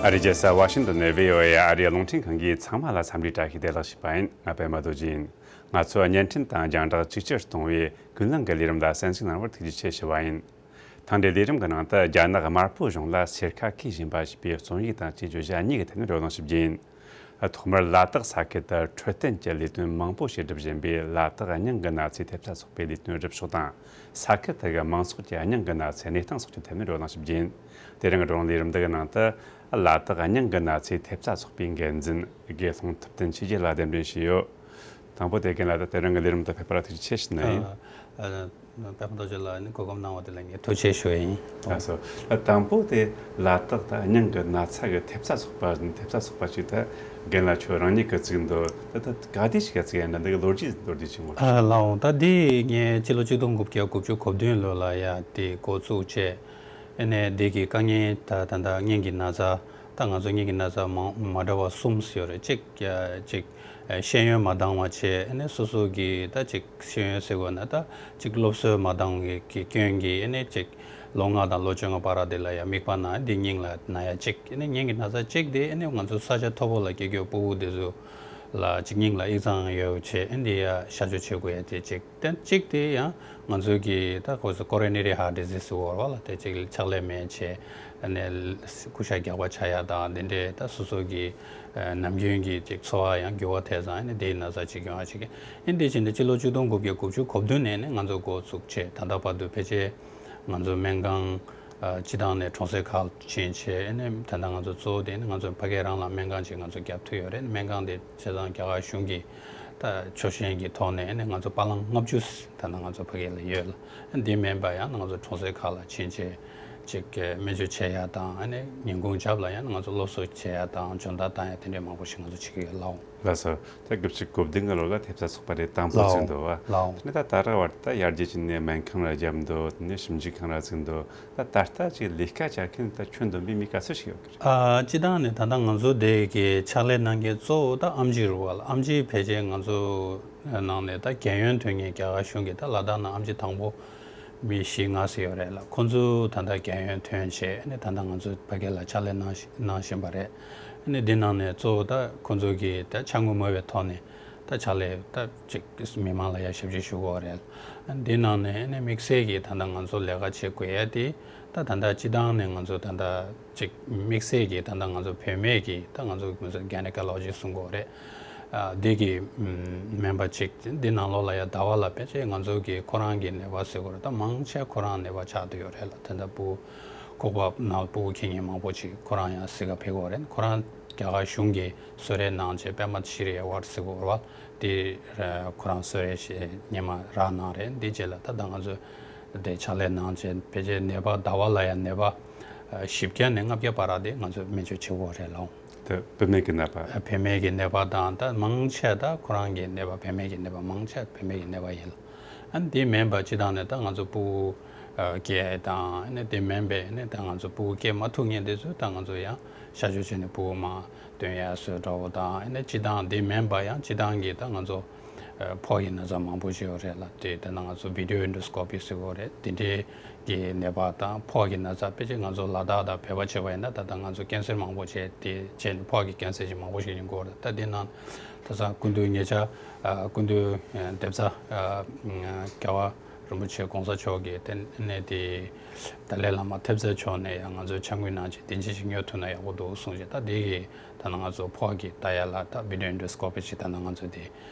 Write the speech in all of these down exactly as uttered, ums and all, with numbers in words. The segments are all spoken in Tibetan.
ཨ་རིའི་རྒྱལ་ས་ཝ་ཤིང་ཏོན་ནས་བྷི་ཨོ་ཨེ་ཨ་རིའི་རླུང་འཕྲིན་ཁང་གིས་ཚང་མ་ལ་འཚམས་འདྲི་བཀྲ་ཤིས་བདེ་ལེགས་ཞུས་པ་ཡིན། ང་པད་མ་རྡོ་རྗེ་ཡིན། ང་ཚོས་བརྙན་འཕྲིན་དང་རྒྱང་བསྒྲགས་གཅིག་གྱུར་གཏོང་བའི་ཀུན་གླེང་གི་ལས་རིམ་ལ་གསན་གཟིགས་གནང་བར་ཐུགས་རྗེ་ཆེ་ཞུ་བ་ཡིན། ཐེངས་འདིའི་ལས་རིམ་གྱི་ནང་དུ་རྒྱ་ནག་དམར་པོ་གཞུང་ལ་སེར་ཁ་གས་བཞིན་པ་ཞེས་པའི་རྩོམ་ཡིག་དང་བཅས་བརྗོད་བྱ་གཉིས་ཀྱི་ཐད་ནས་བགྲོ་གླེང་ཞུ་རྒྱུ་ཡིན། ཐོག་མར་ལ་དྭགས་ས་ཁུལ་དུ་འཕྲོད་བསྟེན་གྱི་ལས་དོན་མང་པོ་ཞིག་སྒྲུབ་བཞིན་པའི་ལ་དྭགས་སྙིང་གི་ན་ཚའི་ཐེབས་རྩ་ཚོགས་པའི་ལས་དོན་སྒྲུབ་ཕྱོགས་དང་། ས་ཁུལ་དེ་གའི་མང་ཚོགས་ཀྱི་སྙིང་གི་ན་ཚའི་གནས་སྟངས་སོགས་ཀྱི་ཐད་ནས་བགྲོ་གླེང་ཞུ་རྒྱུ་ཡིན། དེ་རིང་གི་བགྲོ་གླེང་ལས་རིམ་འདི་གི་ནང་དུ། ལ་དྭགས་སྙིང་གི་ན་ཚའི་ཐེབས་རྩ་ཚོགས་པའི་འགན་འཛིན་དགེ་སློང་ཐུབ་བསྟན་ཆོས་རྒྱལ་ལགས་གདན་འདྲེན་ཞུས་ཡོད། དང་པོ་དེ་རྒན་ལགས་ད་དེ་རིང་གི་ལས་རིམ་དུ་ཕེབས་པར་ཐུགས་རྗེ་ཆེ་ཞུ་ནི་ཡིན། ཨ། ཨ། པད་མ་རྡོ་རྗེ་ལགས་ནི་གོ་སྐབས་གནང་བ་དེ་ལ་ངས་ཐུགས་རྗེ་ཆེ་ཞུ་ཡིན། ལགས་སོ། ད་དང་པོ་དེ་ལ་དྭགས་ད་སྙིང་གི་ན་ཚ་གི་ཐེབས་རྩ་ཚོགས་པ་ཐེབས་རྩ་ཚོགས་པ་ཞིག་ད་རྒན་ལགས་ཁྱོད་རང་ཉིད་ཀྱིས་བཙུགས་འདུག་ད་ད་ག་དུས་ཤིག་ག་བཙུགས་ཡིན་ན་འདི་གི་ལོ་རྒྱུས་མདོར་བསྡུས་ཅིག་ངོ་སྤྲོད། ཨ། ལགས་འོང་། ད་འདི་ངས་སྤྱི་ལོ་ཆིག་སྟོང་དགུ་བརྒྱ་དགུ་བཅུ་གོ་བདུན་ལོ་ལ་ཡ་དེ་འགོ་བཙུགས་བྱས། ཨ་ནས་འདི་གི་དཀའ་ངལ་ད་ད་ད་སྙིང་གི་ན་ཚ། ད་ང་ཚོ་སྙིང་གི་ན་ཚ་མ་མ་འདྲ་བ་གསུམ་ཡོད་རེད། གཅིག་གཅིག་ཤེས་ཡོན་མ་འདང་བ་བྱས། ཨ་ནས་སོ་སོ་གི་ད་གཅིག་ཤེས་ཡོན་ཟེར་དགོས་ན་ད་གཅིག་སློབ་གསོ་མ་འདང་བའི་གི་སྐྱོན་གྱིས། ཨ་ནས་གཅིག་ལོ་ལྔ་དང་ལོ་བཅོ་ལྔ་བར་དེ་ལ་ཡང་དམིགས་པ་ན་འདི་སྙིང་ལ་ན་ཡ་གཅིག་ཨ་ནས་སྙིང་གི་ན་ཚ་གཅིག་དེ་ཨ་ནས་ང་ཚོ་ས་ཆ་མཐོ་པོ་ལ་སྐྱེ་རྒྱུ་ཕྲུ་གུ་དེ་ཚོ་ལ་གཅིག་སྙིང་ལ་དབྱིག་ཚང་ཡོད་བྱས། ཨ་ནས་འདི་ཡ་གཤག་བཅོས་བྱེད་དགོས་ཡ་དེ་གཅིག་དེ་གཅིག་དེ་ཡང་ང་ཚོའི་གི་ད་ཁོ་ཚོ་ཀོ་རོ་ནེ་རི་ཧར་ཊི་ཌི་ཟི་ཟེར་བ་ལ་དེ་གཅིག་ཕྱག་ལས་མེད་བྱས། ཨ་ནས་ཀུ་ཤ་རྒྱགས་པ་ཆགས་ཡ་དང་དེ་འདྲའི་ད་སོ་སོ་གི་ནམ་རྒྱུན་གྱི་ཅིག་འཚོ་བ་ཡང་འགྱུར་བ་ཐེབས་ཙང་། ཨ་ནས་དེའི་ན་ཚ་ཅིག་ཡོང་ཡ་ཅིག་ཨ་ནས་དེ་བཞིན་དུ་སྤྱི་ལོ་ཆིག་སྟོང་དགུ་བརྒྱ་དགུ་བཅུ་གོ་བདུན་ནས་ནི་ང་ཚོ་འགོ་བཙུགས་བྱས་ད་ལྟ་བར་དུ་ཕལ་ཆེར་ང་ཚོ་སྨན་ཁང་། ཨ། སྤྱི་བཏང་ནས་གྲོང་གསེབ་ཁག་ཕྱིན་བྱས། ཨ་ནས་ད་ལྟ་ང་ཚོ་གཙོ་བོ་དེ་ནི་ང་ཚོ་ཕ་གིར་རང་ལ་སྨན་ཁང་ཅིག་ང་ཚོ་བརྒྱབ་ཐུབ་ཡོད་རེད། སྨན་ཁང་དེ་བྱས་ཙང་རྒྱ་གར་གཞུང་གིས་ད་ཆོག་མཆན་གྱི་ཐོག་ནས་ཨ་ནས་ང་ཚོ་པ་ལང་ལྔ་བཅུ་ད་ལྟ་ང་ཚོ་ཕ་གི་ལ་ཡོད་ལ། ཨ་ནས་དེ་མིན་པ་ཡང་ང་ཚོ་གྲོང་གསེབ་ཁག་ལ་ཕྱིན་བྱས་ཅིག་སྨན་བཅོས་བྱེད་ཡ་དང་། ཨ་ནས་ཉིན་གུང་རྒྱབ་ལ་ཡང་ང་ཚོ་སློབ་གསོ་བྱེད་ཡ་དང་སྦྱོང་བརྡར་བཏང་ཡ་དེ་འདྲའི་མང་པོ་ཞིག་ང་ཚོ་བྱེད་ཀྱི་ཡོད་ལགས། ལགས་སོ། ད་དགུ་བཅུ་གོ་བདུན་གི་ལོ་ལ་ཐེབས་རྩ་ཚོགས་པ་དེ་དང་པོ་ལའོ། བཙུགས་འདུག་བ། ལའོ། དེ་ནས་ད་ད་རག་བར་དུ་ད་ཡར་རྒྱས་ཕྱིན་ནས་སྨན་ཁང་ལ་བརྒྱབ་འདུག་དེ་ནས་ཞིབ་འཇུག་ཁང་ལ་བཙུགས་འདུག་ད་ད་ལྟ་ཅིག་ལས་ཀ་བྱ་མཁན་ད་ཁྱོན་བསྡོམས་པའི་མི་ག་ཚོད་ཞིག་ཡོད་ཀྱི་རེད། ཨ། སྤྱི་བཏང་ནས་ད་ལྟ་ང་ཚོ་དེ་གའི་ཕྱག་ལས་གནང་མཁན་གཙོ་བོ་ད་ཨེམ་ཆི་རེད་བ་ལ། ཨེམ་ཆི་ཕལ་ཆེར་ང་ཚོ་ནང་ནས་ད་རྒན་ཡོལ་ཐོན་མཁན། རྒྱ་གར་གཞུང་གིས་ད་ལ་དྭགས་ནང་ཨེམ་ཆི་དང་པོ་མི་བཞི་ལྔ་ཙམ་ཡོད་རེད་ལ། ཁོང་ཚོ་ད་ལྟ་རྒན་ཡོལ་ཐོན་བྱས་ནས་ད་ལྟ་ང་ཚོ་ཕ་གི་ལ་ཕྱག་ལས་གནང་གནང་བཞིན་པ་རེད། ནས་འདི་ནང་ནས་གཙོ་བོ་ད་ཁོང་ཚོ་གིས་ད་ཕྱག་དངུལ་མོལ་བའི་ཐོག་ནས་ད་ཕྱག་ལས་ད་ཅིག་མི་མང་ལ་ཡ་ཞབས་ཕྱི་ཞུ་དགོས་རེད། འདི་ནང་ནས་ནས་དམིགས་བསལ་གྱིས་ད་ལྟ་ང་ཚོ་ལས་ཀ་བྱེད་དགོས་ཡ་དེ། ད་ད་ལྟ་སྤྱི་བཏང་ནས་ང་ཚོ་ད་ལྟ་ཅིག་དམིགས་བསལ་གྱིས་ད་ལྟ་ང་ཚོ་བུད་མེད་ཀྱི་ད་ང་ཚོ་ང་ཚོ་གྷའི་ནི་ཀོ་ལོ་ཇི་གསུང་དགོས་རེད། ཨ། འདི་གི་ཨམ། སྨན་པ་ཅིག་འདི་ནང་ལོགས་ལ་ཡ་ཟླ་བ་ལ་ཕལ་ཆེར་ང་ཚོ་གི་ཁོ་རང་གི་ནད་པ་ཟེར་དགོས་རེད། ད་མང་ཆེ་ཁོ་རང་ནད་པ་ཆགས་བསྡད་ཡོད་རེད་ལ། ད་ལྟ་ཕྲུ་གུ་ཁོག་པ་ནང་ཕྲུ་གུ་འཁྱེར་མཁན་མང་པོ་ཅིག་ཁོ་རང་ཡང་གཟིགས་ག་ཕེབས་ཀྱི་ཡོད་རེད། ཁོ་རང་རྒྱ་གར་གཞུང་གིས་གསོལ་རས་གནང་བྱས། པད་མ་ཤྲི་ཡ་ཝར་ཟེར་གྱི་ཡོད་རེད་བ། དེ་ཁོ་རང་གསོལ་རས་ཤིག་སྔོན་མ་རག་གནང་རེད། འདི་རྗེས་ལ་ད་ལྟ་ང་ཚོ་དེ་ཕྱག་ལས་གནང་བྱས་ཕལ་ཆེར་ནད་པ་ཟླ་བ་ལ་ཡང་ནད་པ་བཞི་བརྒྱ་ནས་ལྔ་བརྒྱ་བར་དེ་ང་ཚོས་སྨན་བཅོས་བྱེད་ཀྱི་ཡོད་རེད་ལགས། དེ་བུད་མེད་ཀྱི་ནད་པ། བུད་མེད་ཀྱི་ནད་པ་དང་། ད་མང་ཆེ་ད་ཁོ་རང་གི་ནད་པ། བུད་མེད་ཀྱི་ནད་པ་མང་ཆེ་བུད་མེད་ཀྱི་ནད་པ་ཡིན་ལགས། ཨ་ནི་དེ་མིན་པ་སྤྱི་བཏང་ནས་ད་ང་ཚོ་ཕྲུ་གུ་སྐྱེ་དང་། ཨ་ནི་དེ་མིན་པའི་ནི་ད་ང་ཚོ་ཕྲུ་གུ་སྐྱེ་མ་ཐུབ་མཁན་དེ་ཚོ་ད་ང་ཚོ་ཡང་གཤག་བཅོས་བྱས་ནས་ཕྲུ་གུ་མར་བཏོན་ཡ་བཟོ་འདྲ་བོ་དང་། ཨ་ནི་སྤྱི་བཏང་དེ་མིན་པ་ཡང་སྤྱི་བཏང་གི་ད་ང་ཚོ་ཕོགས་ཀྱི་ན་ཚ་མང་པོ་ཞིག་ཡོད་རེད་ལགས། དེ་ད་ང་ཚོ་བི་ཌི་ཡོ་ཨེན་ཌོ་སི་ཀོ་པི་ཟེར་གྱི་ཡོད་རེད། དེ་འདྲའི་གི་ནད་པ་དང་ཕོགས་ཀྱི་ན་ཚ། ཕལ་ཆེར་ང་ཚོ་ལ་དྭགས་དང་བོད་པ་བྱས་པ་ཡིན་ན་ད་ལྟ་ང་ཚོ་ཀེན་སར་མང་པོ་བྱས་དེ་བྱས་ནས་ཕོགས་ཀྱི་ཀེན་སར་ཞིག་མང་པོ་ཞིག་ཡོང་གི་ཡོད་རེད། ད་དེ་ནང་ད་ས་སྐུ་མདུན་ཉེ་ཆར་ཨ་སྐུ་མདུན་ཨ་འདེབས་རྩ་ཨ་རྒྱལ་བ་རིན་པོ་ཆེ་གོང་ས་མཆོག་གིས་དེ་ནས་དེ་ཏཱ་ལའི་བླ་མ་ཐེབས་རྩ་མཆོག་ནས་ཡང་ང་ཚོའི་ཕྱག་དངུལ་གནང་བྱས་དེ་འཇིགས་ཤིག་ཉོ་ཐུབ་ན་ཡག་པོ་འདུག་གསུངས་བྱས། ད་དེ་གི་ད་ནང་ང་ཚོ་ཕོགས་ཀྱི་ལྟ་ཡ་ལ་ད་བི་ཌི་ཡོ་ཨེན་ཌོ་སི་ཀོ་པི་ཅིག་ད་ནང་ང་ཚོ་དེ་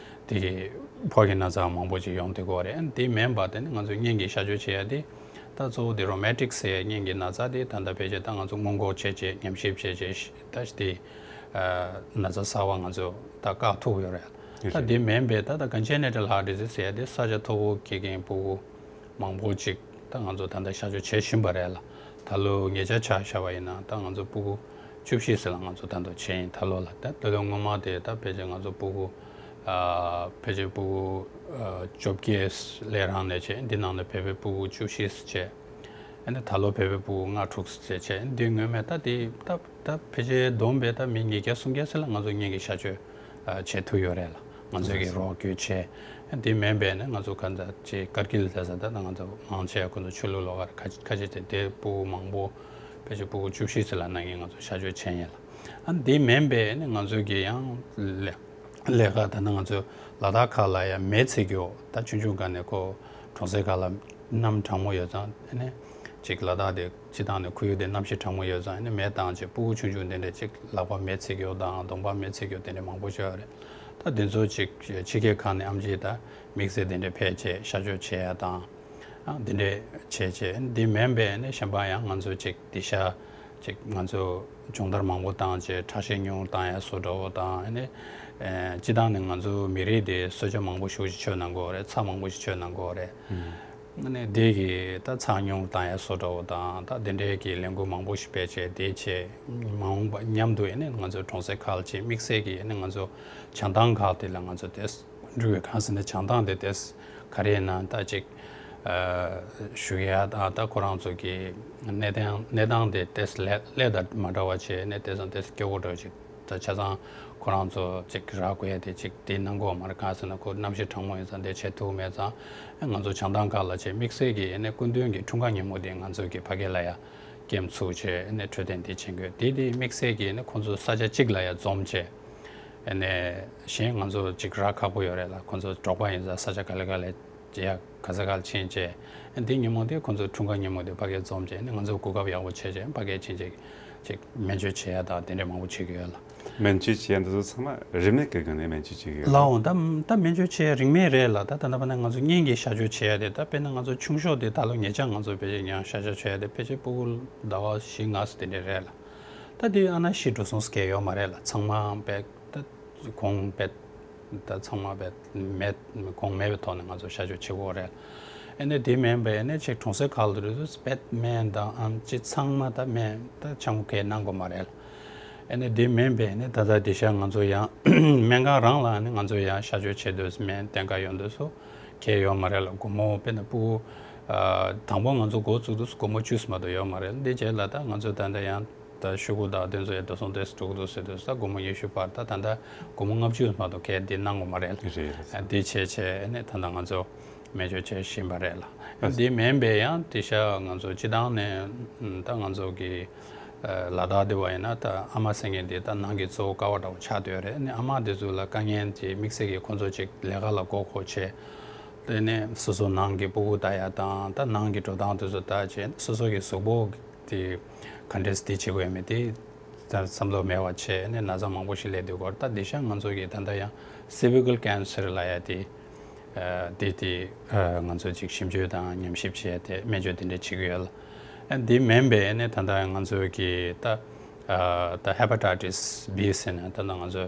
དེ་གི་ཕོགས་ཀྱི་ན་ཚ་མང་པོ་ཅིག་ཡོང་བསྡད་ཀྱི་ཡོད་རེད། ཨ་ནི་དེ་མིན་པ་དེ་ནི་ང་ཚོ་སྙིང་གི་གཤག་བཅོས་བྱེད་ཡ་དེ་ད་གཙོ་བོ་དེ་རོ་མ་ཊིག་ཟེར་ཡ་སྙིང་གི་ན་ཚ་དེ་ད་ལྟ་ཕལ་ཆེར་ད་ང་ཚོ་སྔོན་འགོག་བྱས་བྱས་ཉམས་ཞིབ་བྱས་བྱས་ད་དེ་ཨ་ན་ཚ་གསར་པ་ང་ཚོ་ད་བཀག་ཐུབ་ཡོད་རེད། ད་དེ་མིན་པའི་ད་ལྟ་ཀོན་ཇེ་ནི་ཊལ་ཧར་ཊི་ཌི་ཟི་ཟེར་ཡ་དེ་ས་ཆ་མཐོ་པོ་སྐྱེ་མཁན་ཕྲུ་གུ་མང་པོ་ཅིག་ད་ང་ཚོ་ད་ལྟ་གཤག་བཅོས་བྱེད་བཞིན་པ་རེད་ལགས། ད་ལོ་ཉེ་ཆར་ཆ་བཞག་པ་ཡིན་ན་ད་ང་ཚོ་ཕྲུ་གུ་བཅུ་བཞི་ཙམ་ལ་ང་ཚོ་ད་དུང་བྱས་ཡིན། ད་ལོ་ལ་ད་ད་ལོ་སྔོན་མ་དེ་ད་ཕལ་ཆེར་ང་ཚོ་ཕྲུ་གུ་ཨ་ཕལ་ཆེར་ཕྲུ་གུ་ཨ་བཅོ་བརྒྱད་ལས་རང་ནས་བྱས། འདི་ནང་ནས་བོད་པའི་ཕྲུ་གུ་བཅུ་བཞི་ཙམ་བྱས། ཨ་ནི་ད་ལོ་བོད་པའི་ཕྲུ་གུ་ལྔ་དྲུག་ཙམ་བྱས། འདི་སྔོན་མ་ད་དེ་ད་ད་ཕལ་ཆེར་བསྡོམས་པས་ད་མི་ཉིས་བརྒྱ་སུམ་བརྒྱ་ཙམ་ལ་ང་ཚོ་སྙིང་གི་གཤག་བཅོས་ཨ་བྱེད་ཐུབ་ཡོད་རེད་ལགས། ང་ཚོ་གི་རོགས་སྐྱོར་བྱས། དེ་མིན་པའི་ནི་ང་ཚོ་ག་འདྲ་ཅིག་ཀར་གིལ་ཟེར་ས་ད་ང་ཚོ་མང་ཆེ་ཁོ་ཚོ་ཆོས་ལུགས་ལོགས་ཀར་ཁ་ཁ་ཤས་དེ་དེ་ཕྲུ་གུ་མང་པོ་ཕལ་ཆེར་ཕྲུ་གུ་བཅུ་བཞི་ཙམ་ལ་ནང་གི་ང་ཚོ་གཤག་བཅོས་བྱས་ཡིན་ལགས། ཨ་འདི་མིན་པའི་ནི་ང་ཚོ་གི་ཡང་ལས་ལས་ཀ་ད་ནི་ང་ཚོ་ལ་དྭགས་ཁག་ལ་ཡང་མེ་འཚིག་རྒྱུ་ད་ཆུང་ཆུང་སྒང་ནས་ཁོ་གྲོང་གསེབ་ཁག་ལ་གནམ་གྲང་མོ་ཡོད་ཙང་ཨ་ནི་ཅིག་ལ་དྭགས་དེ་སྤྱི་བཏང་ནས་ཁོར་ཡུག་དེ་གནམ་གཤིས་གྲང་མོ་ཡོད་ཙང་ཨ་ནི་མེ་བཏང་བྱས་སྤུ་གུ་ཆུང་ཆུང་དེ་འདྲས་ཅིག་ལག་པ་མེ་འཚིག་རྒྱུ་དང་གདོང་པ་མེ་འཚིག་རྒྱུ་དེ་འདྲས་མང་པོ་ཞིག་ཡོད་རེད། ད་དེ་ཚོ་ཅིག་ཕྱི་རྒྱལ་ཁག་ནས་ཨེམ་ཆི་ད་དམིགས་བསལ་དེ་འདྲས་ཕེབས་བྱས་གཤག་བཅོས་བྱེད་ཡ་དང་། ཨ་འདི་འདྲས་བྱས་བྱས་འདི་མིན་པའི་ནི་གཞན་པ་ཡང་ང་ཚོ་ཅིག་འདི་ཤ་ཅིག་ང་ཚོ་སྦྱོང་བརྡར་མང་པོ་བཏང་བྱས་ཁྲག་ཤེད་ཉུང་རུ་བཏང་ཡ་བཟོ་འདྲ་བོ་དང་ཨ་ནི་ཨེ་སྤྱི་བཏང་ནས་ང་ཚོ་མི་རིགས་འདི་གསོལ་ཇ་མང་པོ་ཞེ་པོ་ཅིག་མཆོད་གནང་གི་ཡོད་རེད། ཚྭ་མང་པོ་ཞིག་མཆོད་གནང་གི་ཡོད་རེད། ཨ་ནི་འདི་གི་ད་ཚྭ་ཉུང་རུ་བཏང་ཡ་བཟོ་འདྲ་བོ་དང་ད་འདི་འདྲས་ཀྱི་ལས་འགུལ་མང་པོ་ཞིག་སྤེལ་བྱས་འདི་བྱས་མ་འོངས་པ་མཉམ་དུ་ཨ་ནི་ང་ཚོ་གྲོང་གསེབ་ཁག་ལ་ཅིག་དམིགས་བསལ་གྱི་ཨ་ནི་ང་ཚོ་བྱང་ཐང་ཁག་དེ་ལ་ང་ཚོ་དེ། འགྲོ་བའི་གང་ཟེར་ན་བྱང་ཐང་དེ་ཏེས་ག་རེ་ཡིན་ན་ད་ཅིག་ཨ་ཞུ་ཡ་ད་ད་ཁོ་རང་ཚོ་གི་གནས་སྟངས་གནས་སྟངས་དེ་ཏེས་ལས་ལས་དང་མ་འདྲ་བ་བྱས་ནས་ཏེས་སང་ཏེས་སྐྱོ་བོ་འདྲ་ཅིག་ད་ཆ་ཚང་ཁོ་རང་ཚོ་ཅིག་རག་དགོས་ཡ་དེ་ཅིག་དེ་གནང་དགོས་མ་རེད། གང་ཟེར་ན་ཁོ་གནམ་གཤིས་གྲང་མོ་ཡིན་ཙང་དེ་བྱེད་ཐུབ་མེད་ཙང་ང་ཚོ་བྱང་ཐང་ཁག་ལ་བྱས་དམིགས་བསལ་གྱི་ཡིན་ནས་སྐུ་མདུན་གྱི་འཁྲུངས་སྐར་ཉིན་མོ་དེ་ང་ཚོ་གི་ཕ་གི་ལ་ཡ་ཀེམ་ཚུགས་བྱས་ནས་འཕྲོད་བསྟེན་དེ་བྱེད་དགོས་དེ་དེ་དམིགས་བསལ་གྱི་ཡིན་ནས་ཁོ་ཚོ་ས་ཆ་གཅིག་ལ་ཡ་འཛོམས་བྱས། ཨ་ནི་གཞན་ང་ཚོ་ཅིག་རག་ཁག་པོ་ཡོད་རེད་ལ། ཁོ་ཚོ་འབྲོག་པ་ཡིན་ཙང་ས་ཆ་ག་ལེ་ག་ལེ་ཡ་ག་ས་ག་ལ་ཕྱིན་བྱས་ཨ་འདི་ཉིན་མོ་དེ་ཁོ་ཚོ་འཁྲུངས་སྐར་ཉིན་མོ་དེ་ཕ་གིར་འཛོམས་བྱས་ཨ་ནི་ང་ཚོ་གོ་སྐབས་ཡག་པོ་བྱས་བྱས་ཕ་གིར་ཕྱིན་བྱས་ཅིག་སྨན་བཅོས་བྱེད་ཡ་དང་དེ་འདྲས་མང་པོ་བྱེད་ཀྱི་ཡོད་ལ། སྨན་བཅོས་བྱེད་ཡ་འདི་ཚོ་ཚང་མ་རིན་མེད་ཀྱི་སྒང་ནས་སྨན་བཅོས་བྱེད་ཀྱི་ཡོད་ལ། ལའོ་ད་ད་སྨན་བཅོས་བྱེད་ཡ་རིན་མེད་རེད་ལ། ད་ད་ལྟ་བར་ན་ང་ཚོ་གཉེན་གྱིས་གཤག་བཅོས་བྱེད་ཡ་དེ་ད་དཔེར་ན་ང་ཚོ་ཆུང་ཤོས་དེ་ད་ལོ་ཉེ་ཆར་ང་ཚོ་ཕལ་ཆེར་ཡང་གཤག་བཅོས་བྱེད་ཡ་དེ་ཕལ་ཆེར་ཕྲུ་གུ་ཟླ་བ་བཞི་ལྔ་ཙམ་དེ་འདྲས་རེད་ལ། ད་དེ་ཨ་ན་ཤི་འགྲོ་སོང་ཟེར་མཁན་ཡོད་མ་རེད་ལ། ཚང་མ་བེད་ད་གོང་བེད་ད་ཚང་མ་བེད་མེད་གོང་མེད་པའི་ཐོག་ནས་ང་ཚོ་གཤག་བཅོས་བྱེད་དགོས་རེད། ཨ་ནི་དེ་མིན་པའི་ཨ་ནི་ཅིག་གྲོང་གསེབ་ཁག་ལ་རེད་དུས་བེད་སྨན་དང་ཨམ་ཅི་ཚང་མ་ད་སྨན་ད་ཆང་གོ་གས་གནང་དགོས་མ་རེད་ལ། ཨ་ནི་དེ་མིན་པའི་ཨ་ནི་ད་ལྟ་དེ་ཤ་ང་ཚོ་ཡང་སྨན་ཁང་རང་ལ་ཨ་ནི་ང་ཚོ་ཡང་གཤག་བཅོས་བྱེད་དུས་སྨན་གཏན་འཁེལ་ཡོང་དུས་སུ་གས་ཡོད་མ་རེད་ལ། སྒོར་མོ་དཔེར་ན་ཕྲུ་གུ་དང་པོ་ང་ཚོ་འགོ་བཙུགས་དུས་སུ་སྒོར་མོ་བཅུ་ཙམ་མ་གཏོགས་ཡོད་མ་རེད། འདི་རྗེས་ལ་ད་ང་ཚོ་ད་ལྟ་ཡང་ད་ཤོག་གུ་དང་དེ་ཚོ་ཡང་འགྲོ་སོང་དེ་ཚོ་འགྲོ་གི་འདུག་ཟེར་དུས་ད་སྒོར་མོ་ཉི་ཤུ་བར་ད་ད་ལྟ་སྒོར་མོ་ལྔ་བཅུ་མ་གཏོགས་གས་འདི་གནང་དགོས་མ་རེད། རེད་རེད། འདི་བྱས་བྱས་ནས་ད་ལྟ་ང་ཚོ་སྨན་བཅོས་བྱེད་བཞིན་པ་རེད་ལ། འདི་མིན་པའི་ཡང་དེ་ཤ་ང་ཚོ་སྤྱི་བཏང་ནས་ད་ང་ཚོ་གི་ལ་དྭགས་འདི་བ་ཡིན་ན་ད་ཨ་མ་ཟེར་མཁན་འདི་ད་ནང་གི་གཙོ་བོ་ཀ་བ་འདྲ་བོ་ཆགས་བསྡད་ཡོད་རེད། ཨ་ནི་ཨ་མ་འདི་ཚོ་ལ་དཀའ་ངལ་གྱི་དམིགས་བསལ་གྱི་ཁོང་ཚོ་ཅིག་ལས་ཀ་ལ་མགོ་འཁོར་བྱས། དེ་ནས་སོ་སོ་ནང་གི་ཕྲུ་གུ་ལྟ་ཡ་དང་ད་ནང་གི་འགྲོ་སྟངས་དེ་ཚོ་ལྟ་བྱས་སོ་སོ་གི་གཟུགས་པོ་དེ་ག་འདྲས་དེ་བྱེད་དགོས་ཡ་མེད་དེ་ད་བསམ་བློ་མེད་པ་བྱས་ནས་ན་ཚ་མང་པོ་ཞིག་སླེབས་དུས་སྐོར་ད་དེ་ཤ་ང་ཚོ་གི་ད་ལྟ་ཡང་cervical cancer ལ་ཡ་དེ་དེ་དེ་ང་ཚོ་ཅིག་ཞིབ་འཇུག་དང་ཉམས་ཞིབ་བྱས་ཏེ་སྨན་བཅོས་དེ་འདྲས་བྱེད་ཀྱི་ཡོད་ལ། དེ་མིན་པའི་ནས་ད་ལྟ་ང་ཚོ་གི་ད་ད་hepatitis B ཟེར་ན་ད་ལྟ་ང་ཚོ་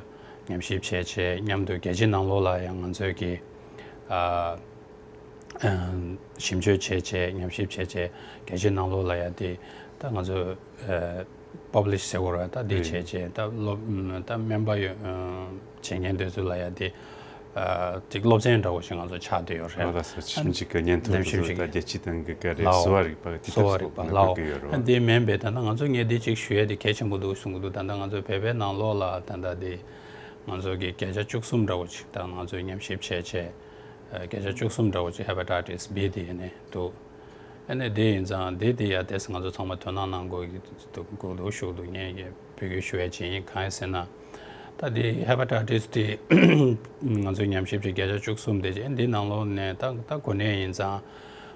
ཉམས་ཞིབ་བྱས་བྱས་མཉམ་དུ་རྒྱལ་སྤྱི་ནང་ལོགས་ལ་ཡང་ང་ཚོ་གི་ཨ་ཨ་ཞིབ་འཇུག་བྱས་བྱས་ཉམས་ཞིབ་བྱས་བྱས་རྒྱལ་སྤྱིའི་ནང་ལོགས་ལ་ཡ་དེ་ད་ང་ཚོ་ཨ་publish ཟེར་དགོས་རེད། ད་འདི་བྱས་བྱས་ད་སློབ་ད་སྨན་པ་ཡོད་ཨ་བྱེད་མཁན་དེ་ཚོ་ལ་ཡ་དེ་ཨ་ཅིག་སློབ་ཚན་འདྲ་བོ་ཞིག་ང་ཚོ་ཆགས་བསྡད་ཡོད་རེད། ཨོ་ལགས་སོ། ཞིབ་འཇུག་གི་སྙན་ཐོ་ཞིབ་འདི་ཚོ་འཇུག་ད་རྒྱལ་སྤྱིའི་སྟེང་གི་ག་རེ་ལའོ། གསོ་བ་རིག་པ་དེ་གསོ་བ་དག་རིག་པ་སོགས་ལའོ། འགོད་ཀྱི་ཡོད་རེད་བ། འདི་མིན་པའི་ད་ལྟ་ང་ཚོ་ངས་འདི་ཅིག་ཞུ་ཡ་དེ་གལ་ཆེན་པོ་འདུག་གསུང་གི་འདུག་ད་ལྟ་ང་ཚོ་བོད་པའི་ནང་ལོགས་ལ་ད་ལྟ་དེ་ང་ཚོ་གི་བརྒྱ་ཆ་བཅུ་གསུམ་འདྲ་བོ་ཅིག་ད་ང་ཚོས་ཉམས་ཞིབ་བྱས་བྱས། བརྒྱ་ཆ་བཅུ་གསུམ་འདྲ་བོ་ཅིག་hepatitis B དེ་ནས་འདུག་ཨ་ནི་དེ་ཡིན་ཙང་དེ་དེ་ཡ་དེས་ང་ཚོ་ཚང་མ་དོ་སྣང་གནང་དགོས་ཀྱི་འདུག་དགོས་འདུག་ཞུ་འདུག་ངས་ཡ་འབོད་སྐུལ་ཞུ་ཡ་ཅིག་ཡིན། གང་ཡིན་ཟེར་ན་ད་དེ་hepatitis དེ་ང་ཚོའི་ཉམས་ཞིབ་ཅིག་བརྒྱ་ཆ་བཅུ་གསུམ་དེ་ཅིག་འདི་ནང་ལོགས་ནས་ད་ད་གོ་གནས་ཡིན་ཙང་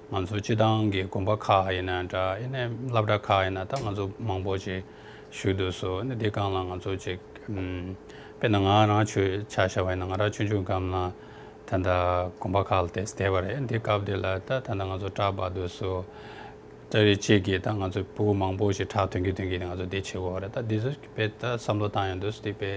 ང་ཚོ་སྤྱི་བཏང་གི་དགོན་པ་ཁག་ཡིན་ན་འདྲ་ཨ་ནི་སློབ་གྲྭ་ཁག་ཡིན་ན་ད་ང་ཚོ་མང་པོ་ཅིག་ཞུ་འདུག་སོ། ཨ་ནི་འདི་སྒང་ལ་ང་ཚོ་ཅིག་ཨམ་དཔེར་ན་ང་རང་ཆོས་ཆ་བཞག་པ་ཡིན་ན་ང་རང་ཆུང་ཆུང་སྒང་ལ། ད་ལྟ་དགོན་པ་ཁག་ལ་དེ་བསྡད་པ་རེད། འདི་སྐབས་འདི་ལ་ད་ད་ལྟ་ང་ཚོ་སྐྲ་འབག་དུས་སུ་ད་རེས་གཅིག་གིས་ད་ང་ཚོ་ཕྲུ་གུ་མང་པོ་ཞིག་ཁྲག་ཐོན་གྱི་ཐོན་གྱི་ང་ཚོ་འདི་བྱེད་དགོས་པ་རེད། ད་འདི་ཚོ་དཔེ་ད་བསམ་བློ་བཏང་ཡོང་དུས་སུ་འདི་དཔེ་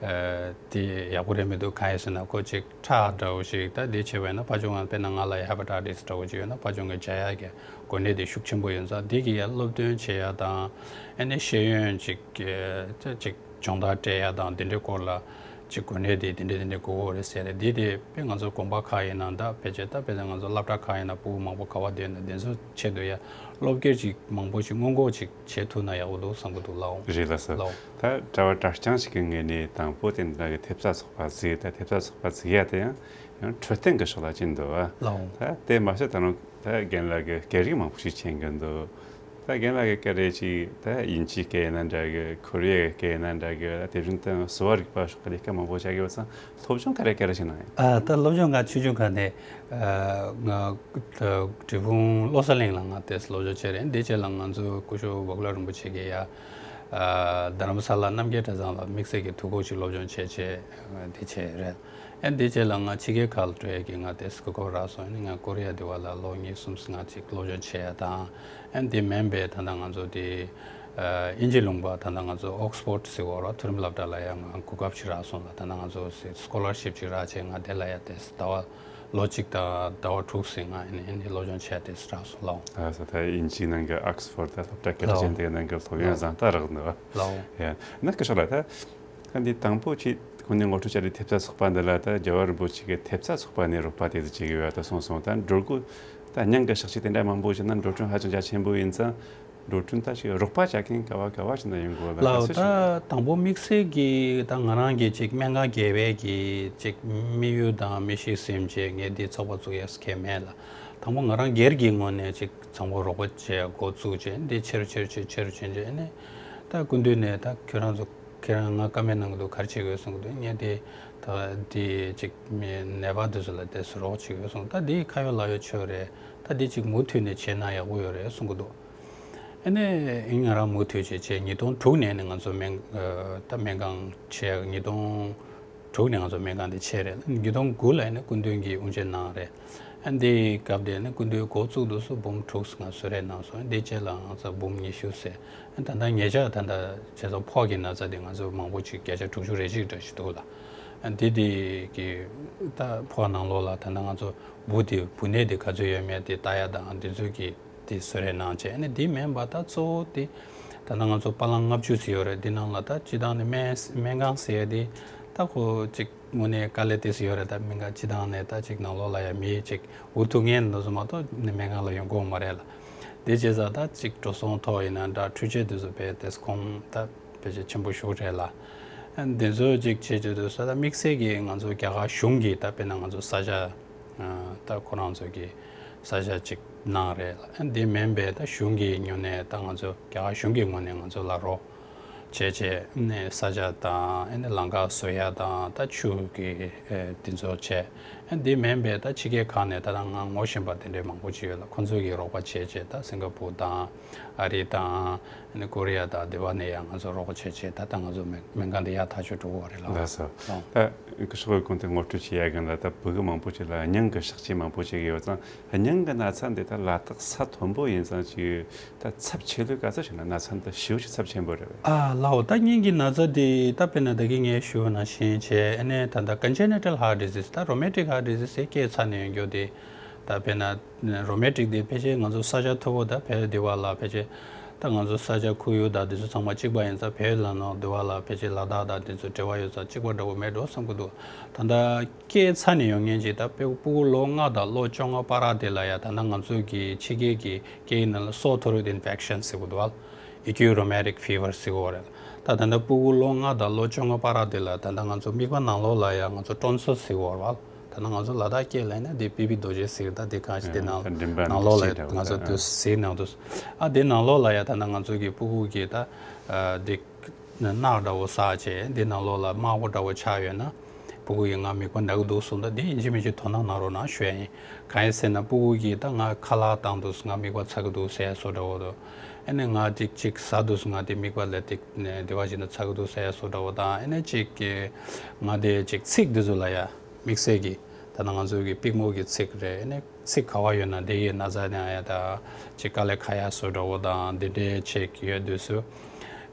ཨ་དེ་ཡག་པོ་རེད་མི་འདུག་གང་ཡིན་ཟེར་ན་ཁོ་ཅིག་ཁྲག་འདྲ་བོ་ཞིག་ད་འདི་བྱེད་པ་ཡིན་ན་ཕར་ཕྱོགས་ང་དཔེར་ན་ང་ལ་ཡ་hepatitis འདྲ་བོ་ཅིག་ཡོད་ན་ཕར་ཕྱོགས་ང་བྱ་ཡག་གི་གོ་གནས་དེ་ཤུགས་ཆེན་པོ་ཡོད་ཙང་འདི་གི་ཡ་སློབ་སྟོན་བྱེད་ཡ་དང་ཨ་ནི་ཤེས་ཡོན་ཅིག་ཅིག་སྦྱོང་བརྡར་སྤྲད་ཡ་དང་དེ་འདྲའི་སྐོར་ལ་ཅིག་གོ་གནས་དེ་དེ་འདྲ་དེ་འདྲ་དགོས་ཀྱི་རེད་ཟེར་རེད། དེ་དེ་དཔེ་ང་ཚོ་དགོན་པ་ཁག་ཡིན་ན་ད་ཕལ་ཆེར་ད་ཕལ་ཆེར་ང་ཚོ་སློབ་གྲྭ་ཁག་ཡིན་ན་ཕྲུ་གུ་མང་པོ་ག་བ་བསྡད་ན་དེ་ཚོ་ཆེད་དུ་ཡ་སློབ་སྐྱེལ་ཅིག་མང་པོ་ཅིག་སྔོན་འགོག་ཅིག་བྱེད་ཐུབ་ན་ཡག་པོ་འདུག་བསམ་གྱི་འདུག་ལགས། རེད་ལགས་སོ། ལགས། ད་གྲྭ་བ་གྲྭ་རྐྱང་ཞིག་གི་ངོས་ནས་དང་པོ་དེ་འདྲ་གི་ཐེབས་རྩ་ཚོགས་པ་གཟིགས། ད་ཐེབས་རྩ་ཚོགས་པ་གཟིགས་ཡ་དེ་ཡང་ཡང་འཕྲོད་བསྟེན་གྱི་ཕྱོགས་ལ་ཕྱིན་འདུག་བ། ལགས། ད་དེ་མ་ཟད་ད་རུང་ད་རྒན་ལགས་ཀྱི་སྐད་རིགས་མང་པོ་ཞིག་མཁྱེན་གྱི་འདུག་ད་རྒན་ལགས་ཀྱི་སྐད་རེད་ཅིག་ད་དབྱིན་ཇིའི་སྐད་ཡིན་ན་འདྲ་གི། ཁོ་རེ་ཡའི་སྐད་ཡིན་ན་འདྲ་གི། དེ་བཞིན་དུ་གསོ་བ་རིག་པ་སོགས་ཀྱི་ལས་ཀ་མང་པོ་བྱ་དགོས་པ་ཙང་། སློབ་སྦྱོང་ག་རེ་ག་རེ་བྱས་ན་ཡིན། ཨ་ད་སློབ་སྦྱོང་ང་ཆུང་ཆུང་ཁ་ནས་ཨ་ང་ད་འབྲས་སྤུངས་བློ་གསལ་གླིང་ལ་ང་དེ་སློབ་སྦྱོང་བྱས་རེད། འདི་རྗེས་ལ་ང་ཚོ་སྐུ་ཞབས་བག་ལ་རིན་པོ་ཆེ་གིས་ཡ་ཨ་རྡ་རམ་ས་ལ་རྣམ་རྒྱལ་གྲྭ་ཚང་ལ་དམིགས་བསལ་གྱི་དུས་འཁོར་ཅིག་སློབ་སྦྱོང་བྱས་བྱས་འདི་བྱས་རེད། ཨ་འདི་རྗེས་ལ་ང་ཕྱི་རྒྱལ་ཁག་ལ་འགྲོ་ཡས་ཀྱི་ང་དེ་གོ་སྐབས་རག་སོང་། ཨ་ནི་ང་ཀོ་རི་ཡ་དེ་བ་ལ་ལོ་གཉིས་གསུམ་ང་ཅིག་སློབ་སྦྱོང་བྱས་ཡ་དང་། ཨ་འདི་མིན་པའི་ད་ལྟ་ང་ཚོ་དེ་ཨ་དབྱིན་ཇི་ལུང་པ་ད་ལྟ་ང་ཚོ་ཨོག་སི་ཕོར་ཌི་ཟེར་བ་ར་མཐོ་རིམ་སློབ་གྲྭ་ལ་ཡང་ང་གོ་སྐབས་ཤིག་རག་སོང་ལ། ད་ལྟ་ང་ཚོ་སི་སི་ཀོ་ལར་ཤིབ་ཅིག་རག་བྱས་ང་དེ་ལ་ཡ་དེ་ཟླ་བ་ལོ་གཅིག་དང་ཟླ་བ་དྲུག་ཟིན་ང་ཨ་ནི་ཨ་ནི་སློབ་སྦྱོང་བྱས་དེ་རག་སོང་ལགས། ཨ་ས་ད་དབྱིན་ཇིའི་ནང་གི་ཨོག་སི་ཕོར་ཌི་ད་སློབ་གྲྭ་གལ་ཆེན་དེའི་ནང་གི་སློབ་ཡོན་བཟང་ད་རག་འདུག་ལགས། ཡ་ན་སྐུ་ཞབས་ལགས། ད་ད་འདི་དང་པོ་ཁྱེད་ཁོང་ནས་ངོ་སྤྲོད་བྱ་རེས་ཐེབས་རྩ་ཚོགས་པ་འདི་ལ་ད་རྒྱལ་བ་རིན་པོ་ཆེ་གི་ཐེབས་རྩ་ཚོགས་པ་ནས་རོགས་པ་དེ་ཚོ་བྱེད་ཀྱི་ཡོད་ད་གསུངས་སོང་། ད་འགྲོ་སྒོ་ད་སྙིང་གི་ཞག་ཅིག་དེ་འདྲ་མང་པོ་བྱུང་ན་འགྲོ་གྲོན་ཧ་ཅང་རྒྱ་ཆེན་པོ་ཡིན་ཙང་། འགྲོ་གྲོན་ད་ཞིག་རོགས་པ་བྱ་མཁན་ག་བ་ག་བ་ཞིག་ན་ཡོང་དགོས་ལ་ལགས། ག་ཚོད་ད་ཞིག་དང་པོ་དམིགས་བསལ་གྱི་ད་ང་རང་གི་ཅིག་སྨན་ཁང་དགེ་བའི་གི་ཅིག་དམིགས་ཡུལ་དང་དམིགས་ཤིང་སེམས་བྱས་ངས་འདི་ཚོགས་པ་བཙུགས་ཡས་ཁས་མེད་ལ། དང་པོ་ང་རང་སྒེར་གྱི་ངོས་ནས་ཅིག་ཚང་པོ་རོགས་པ་བྱས་འགོ་བཙུགས་བྱས་འདི་ཆེ་རུ་ཆེ་རུ་ཆེ་ཆེ་རུ་ཕྱིན་བྱས་ནས་ད་སྐུ་མདུན་ནས་ད་ཁྱོད་རང་ཚོ་ཁྱེད་རང་ང་བཀའ་མོལ་གནང་གི་འདུག་ག་རེ་བྱེད་དགོས་གསུང་གི་འདུག་ངས་དེ་ད་དེ་ཅིག་མི་ནད་པ་དེ་ཚོ་ལ་དེ་ཚོ་རོགས་བྱེད་དགོས་གསུང་། ད་དེ་ཁ་ཡོད་ལག་ཡོད་ཆོད་རེད། ད་དེ་ཅིག་མུ་མཐུད་ནས་བྱས་ན་ཡག་པོ་ཡོད་རེད་གསུང་གི་འདུག་ཨ་ནི་ང་རང་མུ་མཐུད་བྱས་བྱས་ཉིས་སྟོང་དྲུག་ནས་ནི་ང་ཚོ་སྨན་ད་སྨན་ཁང་ཆེ་ཉིས་སྟོང་དྲུག་ནས་ང་ཚོ་སྨན་ཁང་དེ་ཆེ་རེད། ཉིས་སྟོང་དགུ་ལ་ནི་སྐུ་མདུན་གྱིས་དབུ་འབྱེད་གནང་རེད། ཨ་འདི་སྐབས་དེ་ནི་སྐུ་མདུན་འགོ་བཙུགས་དུས་སུ་འབུམ་དྲུག་ང་གསོལ་རས་གནང་སོང་། འདི་རྗེས་ལ་ང་ཚོ་འབུམ་ཉི་ཤུ་ཟེར། ཨ་ད་ལྟ་ཉེ་ཆར་ད་ལྟ་བྱས་ཙང་ཕོགས་ཀྱི་ན་ཚ་དེ་ང་ཚོ་མང་པོ་ཅིག་བརྒྱ་ཆ་དྲུག་ཅུ་རེ་གཅིག་འདྲ་ཞིག་འདུག་ལ། ཨ་འདི་དེ་གི་ད་ཕོགས་ནང་ལོགས་ལ་ད་ལྟ་ང་ཚོ་འབུ་དེ་འབུ་ནད་དེ་ག་ཚོད་ཡོད་མེད་དེ་ལྟ་ཡ་དང་འདི་ཚོ་གི་དེ་གསོལ་རས་གནང་བྱས། ཨ་ནི་དེ་མིན་པ་ད་གཙོ་བོ་དེ་ད་ལྟ་ང་ཚོ་པ་ལང་ལྔ་བཅུ་ཟེར་ཡོད་རེད། དེ་ནང་ལ་ད་སྤྱི་བཏང་ནས་སྨན་སྨན་ཁང་ཟེར་ཡ་དེ་ད་ཁོ་ཅིག་དངོས་གནས་དཀའ་ལས་དེ་ཟེར་ཡོད་རེད། ད་སྨན་ཁང་སྤྱི་བཏང་ནས་ད་ཅིག་ནང་ལོགས་ལ་ཡ་མི་ཅིག་འུ་ཐུག་ངན་འདུག་སོང་མ་གཏོགས་ནི་སྨན་ཁང་ལ་ཡོང་གི་ཡོད་མ་རེད་ལ། དེ་བྱས་ཙང་ད་ཅིག་འགྲོ་སོང་ཐོག་ཡིན་ན་འདྲ་འཕྲུལ་ཆས་དེ་ཚོ་བས་དེ་གོང་ད་བེད་སྤྱོད་ཆེན་པོ་ཞུགས་རེད་ལ། ཨ་འདི་ཚོ་ཅིག་བྱེད་བྱེད་དུས་ས་ད་དམིགས་བསལ་གྱི་ང་ཚོ་རྒྱ་གར་གཞུང་གིས་ད་དཔེར་ན་ང་ཚོ་ས་ཆ་ད་ཁོ་རང་ཚོ་གི་ས་ཆ་ཅིག་གནང་རེད་ལ། ཨ་འདི་མིན་པའི་ད་གཞུང་གི་ངོས་ནས་ད་ང་ཚོ་རྒྱ་གར་གཞུང་གི་ངོས་ནས་ང་ཚོ་ལ་རོགས་བྱས་བྱས་ནས་ས་ཆ་དང་ཨ་ནི་ལམ་ཁ་བཟོ་ཡ་དང་ད་ཆུ་གི་ཨེ་དེ་ཚོ་བྱས། ཨ་འདི་མིན་པའི་ད་ཕྱི་རྒྱལ་ཁག་ནས་ད་ང་ངོ་ཤེས་པ་དེ་འདྲའི་མང་པོ་ཅིག་ཡོད་ལ། ཁོང་ཚོ་གིས་རོགས་པ་བྱས་བྱས་ད་སིང་ག་པུར་དང་ཨ་རི་དང་ཨ་ནི་ཀོ་རི་ཡ་དང་དེ་བ་ནས་ཡང་ང་ཚོ་རོགས་པ་བྱས་བྱས་ད་ད་ང་ཚོ་སྨན་སྨན་ཁང་དེ་ཡག་ཐག་ཆོད་འགྲོ་གི་རེད་ལ། ལགས་སོ། ལགས། ད་ཁོ་ཚོ་གོང་དུ་ངོ་སྤྲོད་བྱེད་ཡ་གི་ལ་ད་བོད་ཀྱི་མང་པོ་ཅིག་ལ་སྙིང་གི་ཤག་ཆེན་མང་པོ་ཅིག་ཡོད་ཙང་། སྙིང་གི་ན་ཚ་འདི་ད་ལ་དྭགས་ས་མཐོན་པོ་ཡིན་ཙང་ཅིག་ད་ཚབས་ཆེ་ལོས་ག་ཚོད་ཞིག་ན་ན་ཚ་འདི་ཞེ་པོ་ཅིག་ཚབས་ཆེན་པོ་རེད་པས། ཨ་ལའོ། ད་སྙིང་གི་ན་ཚ་འདི་ད་དཔེར་ན་ད་གིན་ངས་ཞུས་པ་ནང་བཞིན་བྱས་ཨ་ནི་ད་ད་congenital heart disease ད་rheumatic heart disease ཟེར་སྐྱེས་ཚར་ནས་ཡོང་རྒྱུ་དེ། ད་དཔེར་ན་rheumatic འདི་ཕལ་ཆེར་ང་ཚོ་ས་ཆ་མཐོ་པོ་ད་བལ་འདི་བ་ལ་ཕལ་ཆེར་ད་ང་ཚོ་ས་ཆ་ཁོར་ཡུག་ད་འདི་ཚོ་ཚང་མ་གཅིག་པ་ཡིན་ཙང་བལ་ལ་ནང་འདི་བ་ལ་ཕལ་ཆེར་ལ་དྭགས་ད་འདི་ཚོ་འབྲེལ་བ་ཡོད་ཙང་གཅིག་པ་འདྲ་བོ་མེད་འགྲོ་བསམ་གི་འདུག་ད་ད་སྐྱེས་ཚར་ནས་ཡོང་མཁན་ཅིག་ད་དཔེ་སྤུ་གུ་ལོ་ལྔ་དང་ལོ་བཅོ་ལྔ་བར་དེ་ལ་ཡ་ད་ད་ང་ཚོ་གི་ཕྱི་རྒྱལ་གྱི་སྐད་ཡིག་ནང་ལ་sore throat infection ཟེར་གི་འདུག་བ། acute rheumatic fever ཟེར་གི་ཡོད་རེད། ད་ད་ད་སྤུ་གུ་ལོ་ལྔ་དང་ལོ་བཅོ་ལྔ་བར་དེ་ལ་ད་ད་ང་ཚོ་མིད་པ་ནང་ལོགས་ལ་ཡ་ང་ཚོ་ཊོན་སིལ་ཟེར་གི་ཡོད་རེད་བ། ད་ད་ང་ཚོ་ལ་དྭགས་སྐད་ལ་ཡིན་ན་དེ་པི་པི་རྡོ་རྗེ་ཟེར་གི་ད་དེ་གང་ཞིག་དེ་ནང་མགྲིན་པ་ནང་ལོགས་ལ་འདི་ཡ་ང་ཚོ་ཕྱི་དྲགས་དེ་ཟེར་ནང་དུ་ཨ་དེ་ནང་ལོགས་ལ་ཡ་ད་ད་ང་ཚོ་གི་སྤུ་གུ་གི་ད་ཨ་དེ་རྣག་འདྲ་བོ་བསགས་བྱས་འདི་ནང་ལོགས་ལ་དམར་པོ་འདྲ་བོ་ཆགས་ཡོད་ན། སྤུ་གུ་ཡིས་ང་མིད་པ་ན་གི་འདུག་གསུངས་ད་འདི་ཡིན་གཅིག་མིན་གཅིག་དོ་སྣང་གནང་རོགས་གནང་ཞུ་ཡ་ཡིན། གང་ཡིན་ཟེར་ན་སྤུ་གུ་གིས་ད་ང་ཁ་ལག་བཏང་འདུག་ང་མིད་པ་ཚ་གི་འདུག་ཟེར་བཟོ་འདྲ་བོ་འདུག་ཨ་ནི་ང་ཅིག་ཅིག་ཟ་འདུག་ང་དེ་མིད་པ་ལ་དེ་དེ་བ་ཞིག་ན་ཚ་གི་འདུག་ཟེར་བཟོ་འདྲ་བོ་དང་ཨ་ནི་ཅིག་གི་ང་དེ་ཅིག་ཚིག་འདི་ཚོ་ལ་ཡ་དམིགས་བསལ་གྱི་ད་ནང་ང་ཚོ་གི་པིག་མོ་གི་ཚིག་རེད། ཨ་ནི་ཚིག་ག་བ་ཡོད་ན་དེ་ཡི་ན་ཚ་ན་ཡ་ད་ཅིག་དཀའ་ལས་ཁག་ཡ་བཟོ་འདྲ་བོ་དང་དེ་འདྲའི་ཅིག་ཡོད་དུས་སུ་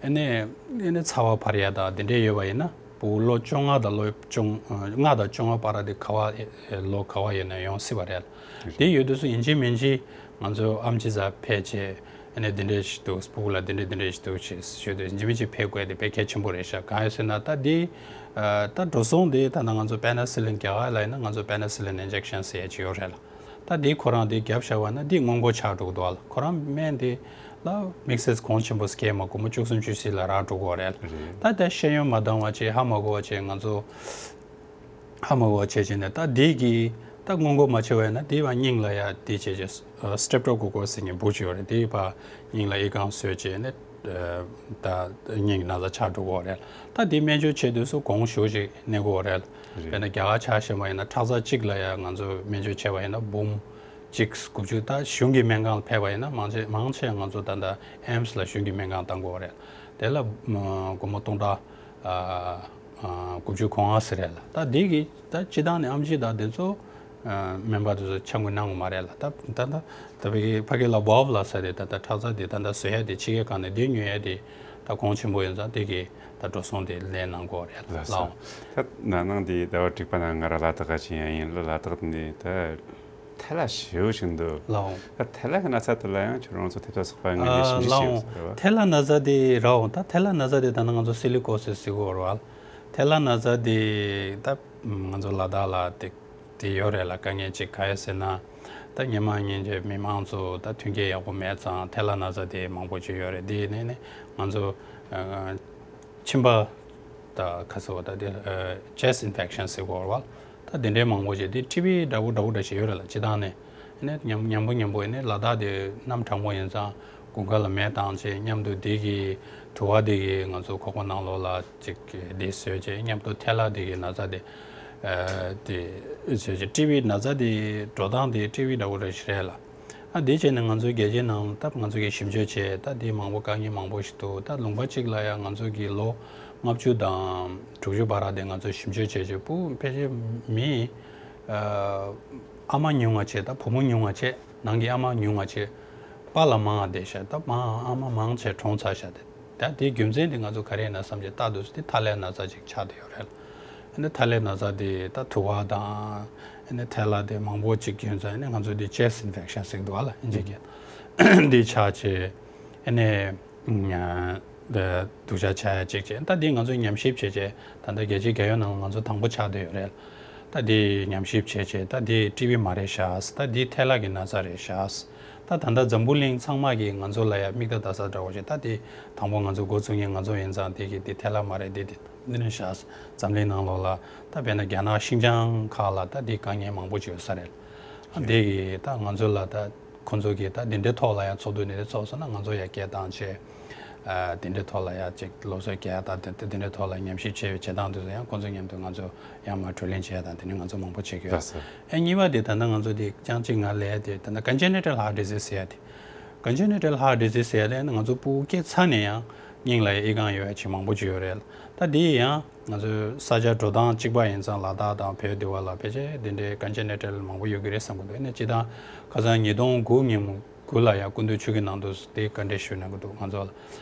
ཨ་ནི་ཨ་ནི་ཚ་བ་འཕར་ཡ་དང་དེ་འདྲའི་ཡོད་པ་ཡིན་ན། སྤུ་གུ་ལོ་བཅོ་ལྔ་དང་ལོ་བཅོ་ལྔ་དང་བཅོ་ལྔ་བར་དེ་ག་བ་ལོ་ག་བ་ཡིན་ན་ཡོང་སྲིད་པ་རེད། དེ་ཡོད་དུས་སུ་ཡིན་གཅིག་མིན་གཅིག་ང་ཚོ་ཨེམ་ཆི་ཟ་ཕེབས་བྱས་ཨ་ནི་འདི་འདྲས་ཞིག་འདུག་སྤུ་གུ་ལ་འདི་འདྲས་འདི་འདྲས་ཞིག་འདུག་ཞེས་ཞུས་དུས་ཡིན་གཅིག་མིན་གཅིག་ཕེབས་དགོས་དེ་དཔེ་གལ་ཆེན་པོ་རེད་ཤག་གང་ཡིན་ཟེར་ན་ད་འདི་ད་འགྲོ་སོང་དེ་ད་ནང་ང་ཚོ་པེ་ནི་སི་ལིན་རྒྱ་གར་ལ་ཡིན་ན་ང་ཚོ་པེ་ནི་སི་ལིན་ཨིན་ཇེག་ཤན་ཟེར་ཡ་ཅིག་ཡོད་རེད་ལ། ད་འདི་ཁོ་རང་འདི་བརྒྱབ་བཞག་པ་ན་འདི་སྔོན་འགོག་ཆགས་འགྲོ་གི་འདུག་ཨ། ཁོ་རང་སྨན་འདི་ལ་དམིགས་བསལ་གོང་ཆེན་པོ་སྐྱེས་མ་སྒོར་མོ་བཅུ་གསུམ་བཅུ་བཞི་ལ་རག་འགྲོ་གི་རེད། རེད། ད་ལྟ་ཤེས་ཡོན་མ་འདང་བ་བྱས་ཧ་མ་གོ་བ་བྱས་ང་ཚོ་ཧ་མ་གོ་བ་བྱས་བྱས་ནས་ད་འདི་གི་ད་ ད་སྔོན་འགོག་མ་བྱས་པ་ཡིན་ན་དེ་བ་སྙིང་ལ་ཡ་དེ་བྱས་བྱས་སི་ཊེབ་ཊོ་ཀོ་ཀོ་སི་ཟེར་མཁན་འབུ་ཅིག་ཡོད་རེད། དེ་བ་སྙིང་ལ་ཨི་ཁུང་བཟོས་བྱས་ནས་ད་སྙིང་གི་ན་ཚ་ཆགས་འགྲོ་གི་ཡོད་རེད། ད་དེ་སྨན་བཅོས་བྱེད་དུས་སུ་གོང་ཞེ་པོ་ཅིག་གནས་ཀྱི་ཡོད་རེད། རེད། དཔེར་ན་རྒྱ་གར་ཆ་བཞག་པ་ཡིན་ན་ཁྲག་རྩ་གཅིག་ལ་ཡ་ང་ཚོ་སྨན་བཅོས་བྱས་པ་ཡིན་ན་འབུམ་གཅིག་དགུ་བཅུ། ད་གཞུང་གི་སྨན་ཁང་ལ་ཕེབས་པ་ཡིན་ན་མང་ཆེ་མང་ཆེ་ང་ཚོ་ད་ལྟ་ཨེམ་སི་ལ་གཞུང་གི་སྨན་ཁང་བཏང་གི་ཡོད་རེད། དེ་ལ་སྒོར་མོ་སྟོང་ཕྲག་ཨ་ཨ་དགུ་བཅུ་གོ་ལྔ་ཟེར་རེད་ལ། ད་འདི་གི་ད་སྤྱི་བཏང་ནས་ཨེམ་ཆི་དང་དེ་ཚོ་ཨ་སྨན་པ་དེ་ཚོ་ཆ་འགོད་གནང་གི་མ་རེད་ལ། ད་ད་ད་ད་བའི་ཕ་གི་ལ་བཱལ་ལབ་ས་དེ་ད་ད་ཁྲག་རྩ་དེ་ད་ད་བཟོ་ཡ་དེ་ཕྱི་རྒྱལ་ཁག་ནས་དེ་ཉོ་ཡ་དེ་ད་གོང་ཆེན་པོ་ཡིན་ཙང་དེ་གི་ད་འགྲོ་སོང་དེ་ལེན་གནང་དགོས་རེད་ལ། ལགས་སོ། ལའོ། ད་ན་ནིང་དེ་ཟླ་བ་དྲུག་པ་ནང་ང་རང་ལ་དྭགས་ཕྱིན་ཡ་ཡིན་ལ། ལ་དྭགས་ནས་ད་ཐལ་བ་ཞེ་པོ་ཞིག་འདུག་ལའོ། ད་ཐལ་བ་གི་ན་ཚ་དེ་ལ་ཡང་ཁྱོད་རང་ཚོ་ཐེབས་རྩ་གསོག་པ་ངོས་ནས་ཞིབ་འཇུག་བྱས་ཡོད་ས་རེད་བ། ཐལ་བ་ན་ཚ་དེ་རའོ། ད་ཐལ་བ་ན་ཚ་དེ་ད་ནང་ང་ཚོ་སི་ལི་ཀོ་སི་ཟེར་གོ་ར་བ། ཐལ་བ་ན་ཚ་དེ་ད་ང་ཚོ་ལ་དྭགས་ལ་དེ་དེ་ཡོད་རེད་ལ། དཀའ་ངལ་ཅིག་ག་ཡོད་ཟེར་ན། ད་སྔོན་མ་སྔོན་ཆད་མི་མང་ཚོ་ད་མཐུན་རྐྱེན་ཡག་པོ་མེད་ཙང་ཐལ་བ་ན་ཚ་དེ་མང་པོ་ཅིག་ཡོད་རེད། དེ་ནས་ནས་ང་ཚོ་ཨ་མཆིན་པ་ད་ཁ་ཟེར་བ་ད་དེ་ཨ་ཅེ་སི་ཊི་ཨིན་ཕེག་ཤན་ཟེར་གོ་ར་བ། ད་དེ་འདྲའི་མང་པོ་ཅིག་དེ་ཊི་བི་འདྲ་པོ་འདྲ་པོ་འདྲ་ཞིག་ཡོད་རེད་ལ། སྤྱི་བཏང་ནས་ནས་མཉམ་མཉམ་པོ་མཉམ་པོ་ནས་ལ་དྭགས་དེ་གནམ་གྲང་མོ་ཡིན་ཙང་དགུན་ཁ་ལ་མེ་བཏང་བྱས་མཉམ་དུ་དེ་གི་དུ་བ་དེ་གི་ང་ཚོ་ཁོག་པ་ནང་ལོགས་ལ་ཅིག་དེ་བཟོས་བྱས་མཉམ་དུ་ཐལ་བ་དེ་གི་ན་ཚ་དེ་ཨ་དེ་བཟོས་བྱས། ཊི་བི་ན་ཚ་དེ་འགྲོ་སྟངས་དེ་ཊི་བི་འདྲ་པོ་འདྲ་ཞིག་རེད་ལ། ཨ་དེ་བྱས་ནས་ང་ཚོའི་རྒྱལ་སྤྱིའི་ནང་ད་ང་ཚོ་གིས་ཞིབ་འཇུག་བྱས། ད་དེ་མང་པོ་དཀའ་ངལ་མང་པོ་ཞིག་འདུག་ད་ལུང་པ་གཅིག་ལ་ཡང་ང་ཚོ་གིས་ལོ་ལྔ་བཅུ་དང་དྲུག་ཅུ་བར་དེ་ང་ཚོ་ཞིབ་འཇུག་བྱས་བྱས་ཕྲུ་གུ་ཕལ་ཆེར་མི་ཨ་ཨ་མ་ཉུང་བ་བྱས། ད་བུ་མོ་ཉུང་བ་བྱས། ནང་གི་ཨ་མ་ཉུང་བ་བྱས། པཱ་ལགས་མང་བ་བསྡད་ཤག་ད་མ་ཨ་མ་མང་ཆེ་གྲོངས་ཚར་ཤག་དེ་ད་དེའི་རྒྱུ་མཚན་དེ་ང་ཚོ་ག་རེ་ཡིན་ན་བསམ་བྱས་ལྟ་དུས་དེ་ཐལ་བའི་ན་ཚ་ཅིག་ཆགས་བསྡད་ཡོད་རེད། ཨ་ནི་ཐལ་བའི་ན་ཚ་དེ་ད་དུ་བ་དང་ཨ་ནི་ཐལ་བ་དེ་མང་པོ་ཅིག་ཡོད་ཙང་ཨ་ནི་ང་ཚོ་དེ་ཅེ་སི་ཊི་ཨིན་ཕེག་ཤན་ཟེར་གི་འདུག་ཨ་ལ་ཨིན་ཇི་སྐད། དེ་ཆགས་བྱས་ཨ་ནི་ཨ་སྡུག་ཅག་ཆགས་ཡ་ཅིག་བྱས། ད་དེ་ང་ཚོས་ཉམས་ཞིབ་བྱས་བྱས་ད་ལྟ་རྒྱལ་སྤྱིའི་རྒྱལ་ཡོངས་ནང་ང་ཚོ་དང་པོ་ཆགས་བསྡད་ཡོད་རེད། ད་དེ་ཉམས་ཞིབ་བྱས་བྱས་ད་དེ་ཊི་བི་མ་རེད་ཤག་ད་དེ་ཐལ་བ་གི་ན་ཚ་རེད་ཤག་ད་ད་ལྟ་འཛམ་བུ་གླིང་ཚང་མ་གིས་ང་ཚོ་ལ་ཡ་མིག་ལྟ་ལྟ་ས་འདྲ་བོ་ཞིག་ད་དེ་དང་པོ་ང་ཚོ་འགོ་བཙུགས་མཁན་ང་ཚོ་ཡིན་ཙང་དེ་གི་དེ་ཐལ་བ་མ་རེད། དེ་དེ་འདི་ནས་བཞག་འཛམ་གླིང་ནང་ལོགས་ལ་ད་དཔེར་ན་རྒྱ་ནག་ཤིན་ཅང་ཁག་ལ་ད་དེ་དཀའ་ངལ་མང་པོ་ཅིག་ཡོད་ས་རེད། ཨ་དེ་གི་ད་ང་ཚོ་ལ་ད་ཁོང་ཚོ་གིས་ད་དེ་འདྲའི་ཐོག་ལ་ཡ་ཚོགས་འདུ་དེ་འདྲ་ཚོགས་སོང་ན་ང་ཚོ་ཡ་སྐད་བཏང་བྱས། ཨ་དེ་འདྲའི་ཐོག་ལ་ཡ་ཅིག་སློབ་གསོའི་སྐད་ད་དེ་དེ་འདྲའི་ཐོག་ལ་ཉམས་ཞིབ་བྱས་པའི་བྱེད་སྟངས་དེ་ཚོ་ཡང་ཁོང་ཚོ་མཉམ་དུ་ང་ཚོ་ཡང་མར་གྲོས་གླེང་བྱས་དང་དེ་འདྲ་ང་ཚོ་མང་པོ་བྱེད་ཀྱི་ཡོད། ལགས་སོ། ཨ་གཉིས་པ་དེ་ད་ལྟ་ང་ཚོ་དེ་ཅང་གཅིག་ང་ལས་དེ་ད་ལྟ་ཀོན་ཇེ་ནི་ཊལ་ཧར་ཊི་ཌི་ཟི་ཟེར་ཡ་དེ། ཀོན་ཇེ་ནི་ཊལ་ཧར་ཊི་ཌི་ཟི་ཟེར་ཡ་དེ་ང་ཚོ་ཕྲུ་གུ་སྐྱེས་ཚར་ནས་ཡང་སྙིང་ལ་ཡ་ཨི་ཁུང་ཡོད་ཡ་ཅིག་མང་པོ་ཅིག་ཡོད་རེད། ད་དེ་ཡང་ང་ཚོའི་ས་ཆ་འགྲོ་སྟངས་གཅིག་པ་ཡིན་ཙང་ལ་དྭགས་དང་བོད་དེ་བ་ལ་ཕལ་ཆེར་དེ་འདྲའི་ཀོན་ཇེ་ནི་ཊལ་མང་པོ་ཡོད་ཀྱི་རེད་བསམ་གྱི་འདུག་ཨ་ནི་སྤྱིར་བཏང་ཁ་སང་ཉིས་སྟོང་དགུ་ཉིན་མོ་དགུ་ལ་ཡང་སྐུ་མདུན་ཆུ་བཞི་ནང་དུ་དེ་བཀའ་འདྲི་ཞུས་གནང་གི་འདུག་ང་ཚོ་ལ།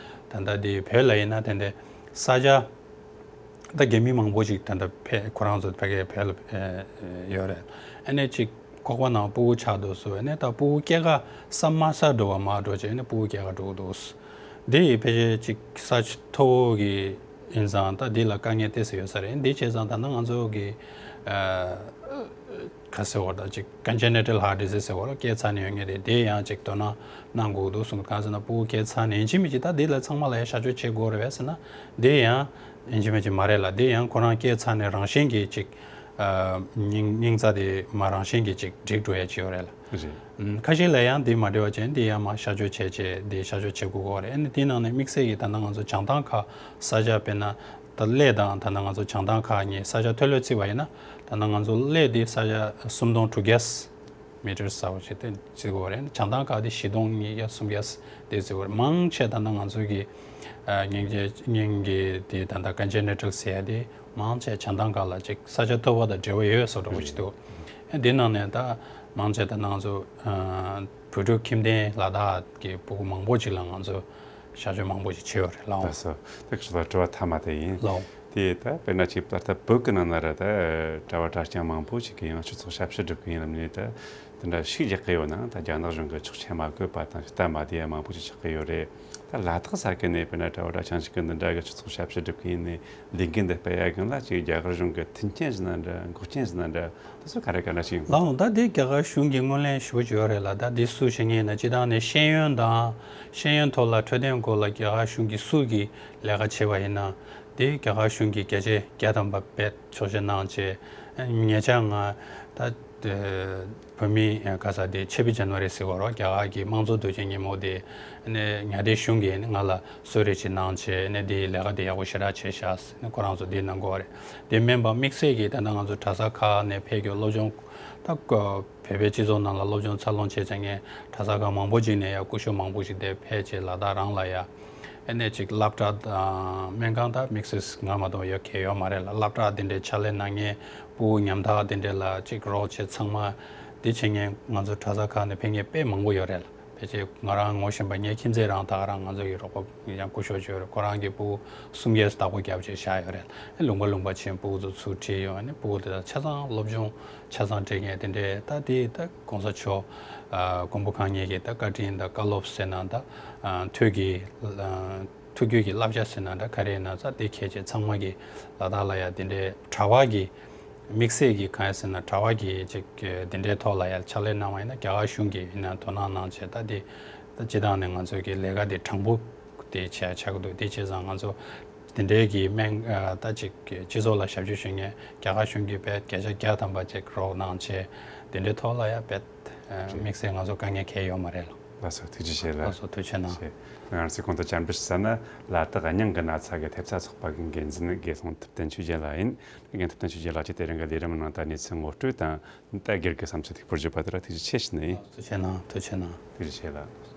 ད་ལྟ་དེ་བོད་ལ་ཡིན་ན་དེ་འདྲའི་ས་ཆ་ད་རྒྱ་མི་མང་པོ་ཅིག་ད་ལྟ་ཕེ་ཁོ་རང་ཚོ་ཕ་གིའི་བོད་ལ་ཨེ་ཡོད་རེད། ཨ་ནི་ཅིག་ཁོག་པ་ནང་ཕྲུ་གུ་ཆགས་འདུག་སུ་ཨ་ནི་ད་ཕྲུ་གུ་སྐྱེ་ཁ་ས་དམའ་ས་འགྲོ་བ་མར་འགྲོ་བྱས་ཨ་ནི་ཕྲུ་གུ་སྐྱེ་ཁ་འགྲོ་གི་འདུག་སུ། འདི་ཡི་ཕལ་ཆེར་ཅིག་ས་ཆ་མཐོ་བོ་གི་ཡིན་ཙང་ད་འདི་ལ་དཀའ་ངལ་ཏོག་ཙམ་ཡོད་ས་རེད། འདི་བྱས་ཙང་ད་ལྟ་ང་ཚོ་གི་ཨ་ག་ཟེར་བ་ད་ཅིག་ཀོན་ཇེ་ནི་ཊལ་ཧར་ཊི་ཌི་ཟི་ཟེར་བ་ལ་སྐྱེས་ཚར་ནས་ཡོད་ངེས་རེད། དེ་ཡང་ཅིག་དོ་སྣང་གནང་དགོས་འདུག་གསུངས། གང་ཟེར་ན་ཕྲུ་གུ་སྐྱེས་ཚར་ནས་ཡིན་གཅིག་མིན་གཅིག་ད་འདི་ལ་ཚང་མ་ལ་ཡང་གཤག་བཅོས་བྱེད་དགོས་རེད་པས་ཟེར་ན་དེ་ཡང་ཡིན་གཅིག་མིན་གཅིག་མ་རེད་ལ། དེ་ཡང་ཁོ་རང་སྐྱེས་ཚར་ནས་རང་བཞིན་གྱིས་ཅིག་ཨ་སྙིང་སྙིང་རྩ་དེ་མ་རང་བཞིན་གྱིས་ཅིག་འགྲིག་འགྲོ་ཡ་ཅིག་ཡོད་རེད་ལ། རེད། ཁ་ཤས་ལ་ཡང་དེ་མ་འགྲིག་པ་བྱས་འདི་ཡང་མ་གཤག་བཅོས་བྱས་བྱས་འདི་གཤག་བཅོས་བྱེད་དགོས་ཀྱི་རེད། ཨ་ནི་དེའི་ནང་ནས་དམིགས་བསལ་གྱིས་ད་ལྟ་ང་ཚོ་བྱང་ཐང་ཁ་ས་ཆ་དཔེར་ན་ད་གླེ་དང་ད་ལྟ་ང་ཚོ་བྱང་ཐང་ཁ་གཉིས་ས་ཆ་མཐོ་ལོས་བརྩིས་པ་ཡིན་ན་ད་ལྟ་ང་ཚོ་གླེ་འདི་ས་ཆ་སུམ་སྟོང་དྲུག་བརྒྱ་མི་ཊར་ཟེར་བ་ཞིག་དེ་བརྩི་དགོས་རེད། བྱང་ཐང་ཁ་དེ་བཞི་སྟོང་ཉིས་བརྒྱ་སུམ་བརྒྱ་དེ་བརྩི་དགོས་རེད། མང་ཆེ་ད་ལྟ་ང་ཚོ་གི་ཨ་སྙིང་རྗེ་སྙིང་གི་དེ་ད་ལྟ་ཀོན་ཇེ་ནི་ཊལ་ཟེར་ཡ་དེ་མང་ཆེ་བྱང་ཐང་ཁ་ལ་ཅིག་ས་ཆ་མཐོ་བ་དང་འབྲེལ་བ་ཡོད་བཟོ་འདྲ་བོ་ཞིག་འདུག་ཨ་དེ་ནང་ནས་ད་མང་ཆེ་ད་ལྟ་ང་ཚོ་ཨ་བོད་ཕྲུག་ཁྱིམ་སྡེ་ལ་དྭགས་ཀྱི་ཕྲུ་གུ་མང་པོ་ཅིག་ལ་ང་ཚོ་གཤག་བཅོས་མང་པོ་ཞིག་བྱས་ཡོད་རེད་ལགས། ལགས་སོ། ད་ཁྱེད་ཚོ་ལ་དྲི་བ་མཐའ་མ་དེ་ཡིན། ལགས། དེ་ད་དཔེར་ན་ཅིག་ད་ལྟ་བོད་ཀྱི་ནང་ན་ར་ད་གྲྭ་བ་གྲྭ་རྐྱང་མང་པོ་ཞིག་གིས་ཡང་སྤྱི་ཚོགས་ཞབས་ཞུ་སྒྲུབ་ཀྱི་ཡིན་ལབ་ནས་ད་དེ་འདྲ་ཤུགས་རྒྱག་གི་ཡོད་ནའང་ད་རྒྱ་ནག་གཞུང་གིས་ཆོག་མཆན་མ་བཀོད་པ་དང་སྟབས་མ་བདེ་ཡ་མང་པོ་ཞིག་ཆགས་ཀྱི་ཡོད་རེད། ད་ལ་དྭགས་ས་ཁུལ་ནས་དཔེར་ན་གྲྭ་བ་གྲྭ་རྐྱང་ཞིག་གིས་འདི་འདྲ་གི་སྤྱི་ཚོགས་ཞབས་ཞུ་སྒྲུབ་ཀྱི་ཡིན་ནས་ལས་འགུལ་འདི་སྤེལ་ཡ་སྒང་ལ་ཅིག་རྒྱ་གར་གཞུང་གི་མཐུན་རྐྱེན་ཟེར་ན་འདྲ་འགོག་རྐྱེན་ཟེར་ན་འདྲ། དེ་ཚོ་ག་རེ་ག་འདྲ་ཞིག་ཡིན། ལགས་འོང་། ད་དེ་རྒྱ་གར་གཞུང་གིས་ངོས་ལེན་ཞུ་རྒྱུ་ཡོད་རེད་ལ། ད་དེ་སུ་བྱེད་མཁན་ཡིན་ན་སྤྱིར་བཏང་ནས་ཤེས་ཡོན་དང་ཤེས་ཡོན་ཐོག་ལ་འཕྲོད་བསྟེན་སྐོར་ལ་རྒྱ་གར་གཞུང་གིས་སུ་གིས་ལས་ཀ་བྱས་པ་ཡིན་ན་དེ་རྒྱ་གར་གཞུང་གིས་བརྒྱ་ཆ་བརྒྱ་ཐམ་པ་བེད་ཆོག་མཆན་གནང་བྱས། ཉེ་ཆར་ང་ད་ ད་དེ་བོད་མི་ག་ས་དེ་ཆེ་བི་ཇན་ཝ་རི་ཟེར་བ་རོ། རྒྱ་གར་གྱི་དམངས་གཙོ་དུས་ཆེན་ཉིན་མོ་དེ་ནས་ཉ་དེ་གཞུང་གིས་ང་ལ་གསོལ་རས་ཅིག་གནང་བྱས་ནས་དེའི་ལས་ཀ་དེ་ཡག་པོ་ཞེ་དྲག་བྱས་ཤག་ཟེར་ནས་ཁོ་རང་ཚོ་དེ་གནང་གི་ཡོད་རེད། དེ་མིན་པ་དམིགས་བསལ་གྱིས་ད་ལྟ་ང་ཚོ་གྲྭ་ས་ཁག་ནས་ཕེབས་རྒྱུ་སློབ་སྦྱོང་ད་བོད་པའི་སྤྱི་ཚོགས་ནང་ལ་སློབ་སྦྱོང་འཚར་ལོངས་བྱས་བྱས་ངས་གྲྭ་ས་ཁག་མང་པོ་ཅིག་ནས་ཡ་སྐུ་ཞབས་མང་པོ་ཞིག་དེ་ཕེབས་བྱས་ལ་དྭགས་རང་ལ་ཡ། ཨ་ནས་ཅིག་སློབ་གྲྭ་དང་སྨན་ཁང་དང་དམིགས་བསལ་ང་མ་གཏོགས་ཡོད་མཁན་ཡོད་མ་རེད་ལ། སློབ་གྲྭ་དེ་འདྲའི་ཕྱག་ལས་གནང་མཁན་ཕྲུ་གུ་ཉམ་ཐག་དེ་འདྲའི་ལ་ཅིག་རོགས་བྱེད་ཚང་མ་དེ་བྱེད་མཁན་ང་ཚོ་གྲྭ་ས་ཁག་ནས་ཕེབས་མཁན་དཔེ་མང་པོ་ཡོད་རེད་ལ། ཕལ་ཆེར་ང་རང་ངོ་ཤེས་པ་ངའི་ཁྱིམ་མཚེས་རང་ད་ག་རང་ང་ཚོ་ཡི་རོགས་པ་ཡང་སྐུ་ཞབས་ཅིག་ཡོད་རེད། ཁོ་རང་གི་ཕྲུ་གུ་གསུམ་བརྒྱད་བདག་པོ་བརྒྱབ་བྱས་བཞག་ཡོད་རེད་ལ། ལུང་པ་ལུང་པ་ཕྱིན་ཕྲུ་གུ་ཚོ་ཚུར་ཁྲིད་ཡོང་ནས་ཕྲུ་གུ་དེ་དག་ཆ་ཚང་སློབ་སྦྱོང་ཆ་ཚང་སྤྲད་མཁན་དེ་འདྲའི་ད་དེ་ད་གོང་ས་མཆོག་ཨ་མགོན་པོ་གང་ཉིད་ཀྱི་ད་བཀའ་དྲིན་དང་བཀའ་སློབ་ཟེར་ན་ད་ཨ་ཐོས་ཀྱི་ཨ་ཐུགས་རྒྱུད་ཀྱི་བསླབ་བྱ་ཟེར་ན་འདྲ་ག་རེ་ཡིན་ན་ཙང་དེ་ཁྱེད་ཀྱིས་ཚང་མ་གི་ལ་དྭགས་ལ་ཡ་དེ་འདྲའི་གྲྭ་པ་གི་དམིགས་བསལ་གྱི་གང་ཡིན་ཟེར་ན་གྲྭ་པ་གི་ཅིག་དེ་འདྲའི་ཐོག་ལ་ཡ་ཕྱག་ལས་གནང་བ་ཡིན་ན་རྒྱ་གར་གཞུང་གིས་ཡིན་ན་དོ་སྣང་གནང་བྱས་ད་དེ་ད་སྤྱི་བཏང་ནས་ང་ཚོ་གི་ལས་ཀ་དེ་དྲང་པོ་དེ་བྱས་ཆགས་ཀྱི་འདུག་དེ་བྱས་ཙང་ང་ཚོ་དེ་འདྲའི་གི་སྨན་ད་ཅིག་སྤྱི་ཚོགས་ལ་ཞབས་ཞུ་ཞུ་མཁན་རྒྱ་གར་གཞུང་གིས་བེད་བརྒྱ་ཆ་བརྒྱ་ཐམ་པ་ཅིག་རོགས་གནང་བྱས་དེ་འདྲའི་ཐོག་ལ་ཡ་བེད་དམིགས་བསལ་ང་ཚོ་དཀའ་ངལ་གང་ཡང་ཡོད་མ་རེད་ལ། ལགས་སོ། ཐུགས་རྗེ་ཆེ་ལགས། ལགས་སོ། ཐུགས་རྗེ་གནང་། ང་རང་ཚོའི་གོང་དུ་བཅར་འདྲི་ཞུ་ས་ན་ལ་དྭགས་དབྱངས་ཀྱི་ན་ཚ་གི་ཐེབས་རྩ་ཚོགས་པ་གི་འགན་འཛིན་དགེ་སློང་ཐུབ་བསྟན་ཆོས་རྒྱལ་ལགས་ཡིན། རྒན་ཐུབ་བསྟན་ཆོས་རྒྱལ་ལགས་ཀྱིས་དེ་རིང་གི་ལས་རིམ་ནང་ད་གནས་ཚུལ་ངོ་སྤྲོད་དང་ད་སྒེར་གྱི་བསམ་ཚུལ་ཐུགས་ཕུལ་བརྗོད་པ་དེ་ལ་ཐུགས་རྗེ་ཆེ་ཞུ་ནི་ཡིན། ཐུགས་རྗེ་གནང་། ཐུགས་རྗེ་གནང་། ཐུགས་རྗེ་ཆེ་ལགས།